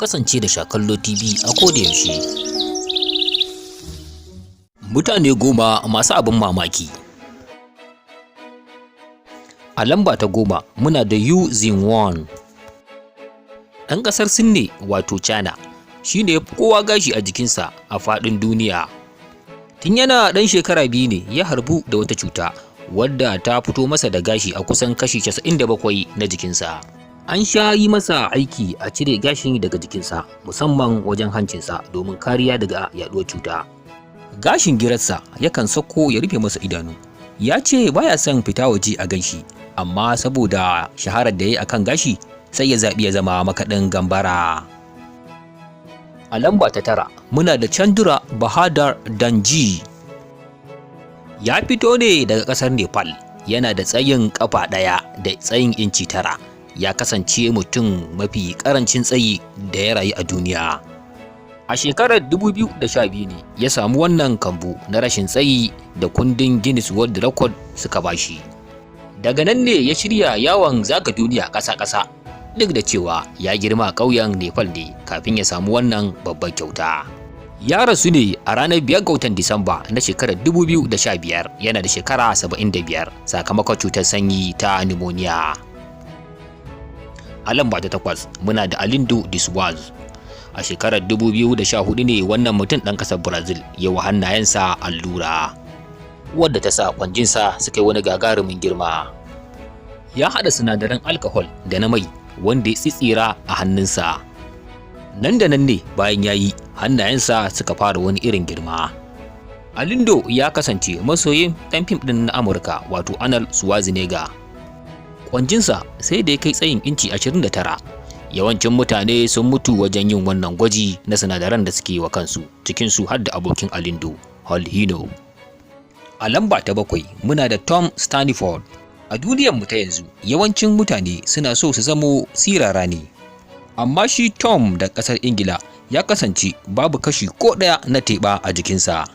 Kasance da Shakallo TV a koda yaushe. Mutane 10 masu abin mamaki. A lamba ta 10 muna da Yu Xinwan. Ɗan ƙasar Sin ne, wato China, shi ne ya fi kowa gashi a jikinsa a faɗin duniya. Tun yana ɗan shekara 2 ne ya harbu da wata cuta wadda ta fito masa da gashi a kusan kashi 97 na jikinsa. An sha yi masa aiki a cire gashin daga jikinsa, musamman wajen hancinsa, domin kariya daga yaɗuwar cuta. Gashin girarsa yakan sauko ya rufe masa idanu. Ya ce baya son fita waje a ganshi, amma saboda shaharar da ya yi akan gashi, sai ya zaɓi ya zama makaɗin gambara. A lamba ta 9 muna da Chandra Bahadar Danji. Ya fito ne daga ƙasar Nepal, yana da tsayin ƙafa 1 da tsayin inci 9. Ya kasance mutum mafi ƙarancin tsayi da ya rayu a duniya. A shekarar 2012 ne ya samu wannan kambu na rashin tsayi da kundin Guinness World Record suka bashi. Daga nan ne ya shirya yawon zaga duniya ƙasa-ƙasa, duk da cewa ya girma a ƙauyen Nepal ne kafin ya samu wannan babbar kyauta. Ya rasu ne a ranar 5 ga watan Disamba na shekarar 2015, yana da shekara 75, sakamakon cutar sanyi ta pneumonia. A lamba ta 8 muna da Alindo Diswaz. A shekarar 2014 ne wannan mutum ɗan ƙasar Brazil ya wa hannayensa allura, wadda ta sa kwanjinsa suka yi wani gagarumin girma. Ya haɗa sinadaran alcohol da na mai wanda ya tsitsira a hannunsa. Nan da nan ne bayan ya yi, hannayensa suka fara wani irin girma. Alindo ya kasance masoyin ɗan fim ɗin na Amurka, wato Arnold Schwarzenegger. Kwanjinsa sai da ya kai tsayin inci 29. Yawancin mutane sun mutu wajen yin wannan gwaji na sinadaran da suke wa kansu, cikinsu har da abokin Alindo, Holhino. A lamba ta 7 muna da Tom Staniford. A duniyar mu ta yanzu, yawancin mutane suna so su zamo sirara ne. Amma shi Tom da ƙasar Ingila ya kasance babu kashi ko ɗaya na teɓa a jikinsa.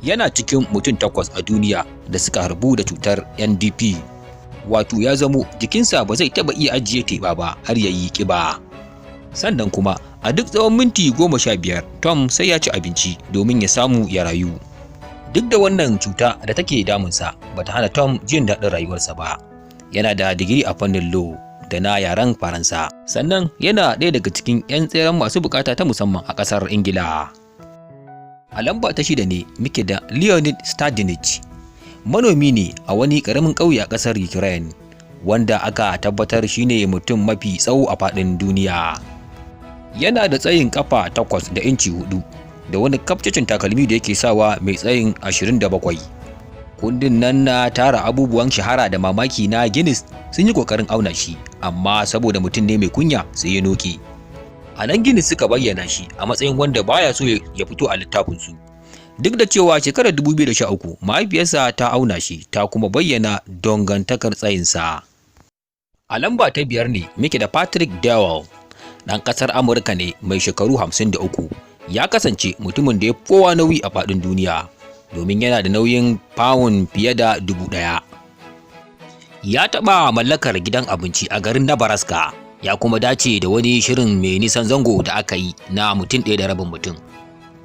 Yana cikin mutum 8 a duniya da suka harbu da cutar NDP. Wato ya zamo jikinsa ba zai taɓa iya ajiye teɓa ba har ya yi ƙiba. Sannan kuma a duk tsawon minti 15 Tom sai ya ci abinci domin ya samu ya rayu. Duk da wannan cuta da take damunsa, ba ta hana Tom jin daɗin rayuwarsa ba. Yana da digiri a fannin law da na yaren Faransa. Sannan yana ɗaya daga cikin 'yan tseren masu bukata ta musamman a ƙasar Ingila. A lamba ta 6 ne muke da Leonid Stadinich. Manomi ne a wani ƙaramin ƙauye a ƙasar Ukraine, wanda aka tabbatar shine mutum mafi tsawo a faɗin duniya. Yana da tsayin ƙafa 8 da inci 4, da wani kafcecen takalmi da yake sawa mai tsayin 27. Kundin nan na tara abubuwan shahara da mamaki na Guinness sun yi ƙoƙarin auna shi, amma saboda mutum ne mai kunya sai ya noke. A nan Guinness suka bayyana shi a matsayin wanda baya so ya fito a littafinsu. Duk da cewa shekarar 2013 mahaifiyarsa ta auna shi, ta kuma bayyana dangantakar tsayinsa. A lamba ta 5 ne muke da Patrick Dewell, ɗan ƙasar Amurka ne mai shekaru 53. Ya kasance mutumin da ya fi kowa nauyi a faɗin duniya, domin yana da nauyin fawun fiye da 1000. Ya taɓa mallakar gidan abinci a garin Nebraska, ya kuma dace da wani shirin mai nisan zango da aka yi na mutum ɗaya da rabin mutum.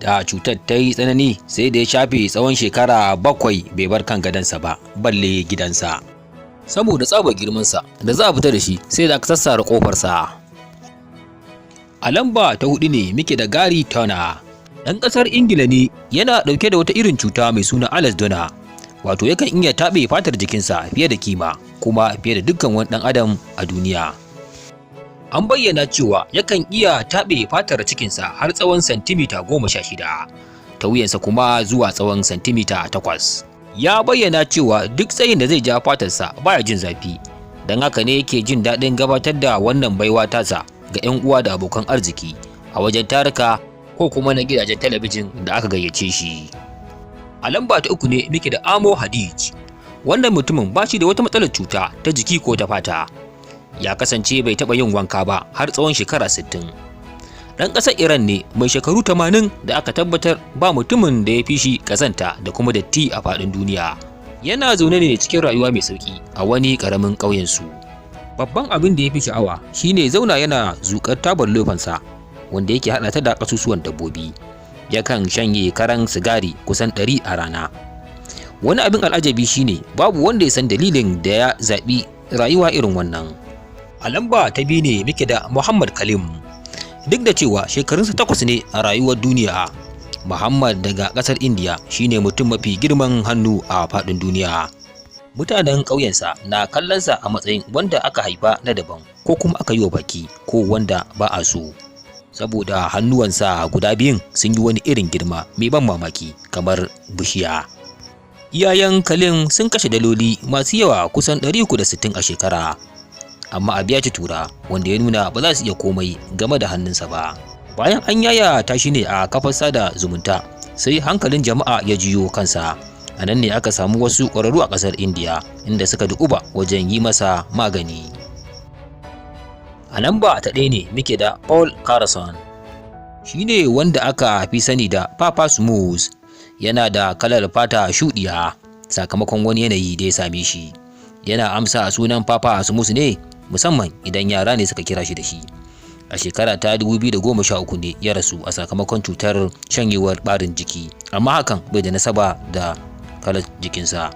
Da cutar ta yi tsanani, sai da ya shafe tsawon shekara 7 bai bar kan gadonsa ba, balle gidansa. Saboda tsabar girmansa, da za a fita da shi sai da aka sassare ƙofarsa. A lamba ta 4 ne muke da Gary Turner. Ɗan ƙasar Ingila ne, yana ɗauke da wata irin cuta mai suna Alex Donna. Wato yakan iya taɓe fatar jikinsa fiye da kima, kuma fiye da dukkan wani ɗan adam a duniya. An bayyana cewa yakan iya taɓe fatar cikinsa har tsawon santimita 16, ta wuyansa kuma zuwa tsawon santimita 8. Ya bayyana cewa duk tsayin da zai ja fatarsa baya jin zafi, don haka ne yake jin daɗin gabatar da wannan baiwa tasa ga 'yan uwa da abokan arziki a wajen taruka ko kuma na gidajen talabijin da aka gayyace shi. A lamba ta 3 ne muke da Amo Hadij. Wannan mutumin ba shi da wata matsalar cuta ta jiki ko ta fata. Ya kasance bai taɓa yin wanka ba har tsawon shekara 60. Ɗan ƙasar Iran ne mai shekaru 80 da aka tabbatar ba mutumin da ya fi shi ƙazanta da kuma datti a faɗin duniya. Yana zaune ne cikin rayuwa mai sauƙi a wani ƙaramin ƙauyensu. Babban abin da ya fi sha'awa shine zauna yana zuƙar tabar lofansa, wanda yake haɗa ta da ƙasusuwan dabbobi. Yakan shanye karan sigari kusan 100 a rana. Wani abin al'ajabi shine babu wanda ya san dalilin da ya zaɓi rayuwa irin wannan. A lamba ta biyu ne muke da Muhammad Kalim. Duk da cewa shekarunsa 8 ne a rayuwar duniya, Muhammad daga ƙasar Indiya shine mutum mafi girman hannu a faɗin duniya. Mutanen ƙauyensa na kallonsa a matsayin wanda aka haifa na daban ko kuma aka yi wa baki ko wanda ba a so. Saboda hannuwansa guda biyun sun yi wani irin girma mai ban mamaki kamar bishiya. Iyayen Kalim sun kashe daloli masu yawa kusan 360 a shekara. Amma a biya ci tura, wanda ya nuna ba za su iya komai game da hannunsa ba. Bayan an yaya ta shi ne a kafar sada zumunta, sai hankalin jama'a ya jiyo kansa. A nan ne aka samu wasu ƙwararru a ƙasar Indiya inda suka duƙuba wajen yi masa magani. A lamba ta ɗaya ne muke da Paul Carson. Shi ne wanda aka fi sani da Papa Smooth. Yana da kalar fata shuɗiya sakamakon wani yanayi da ya same shi. Yana amsa sunan Papa Smooth ne musamman idan yara ne suka kira shi da shi. A shekara ta 2013 ne ya rasu a sakamakon cutar shanyewar ɓarin jiki, amma hakan bai da nasaba da kalar jikinsa.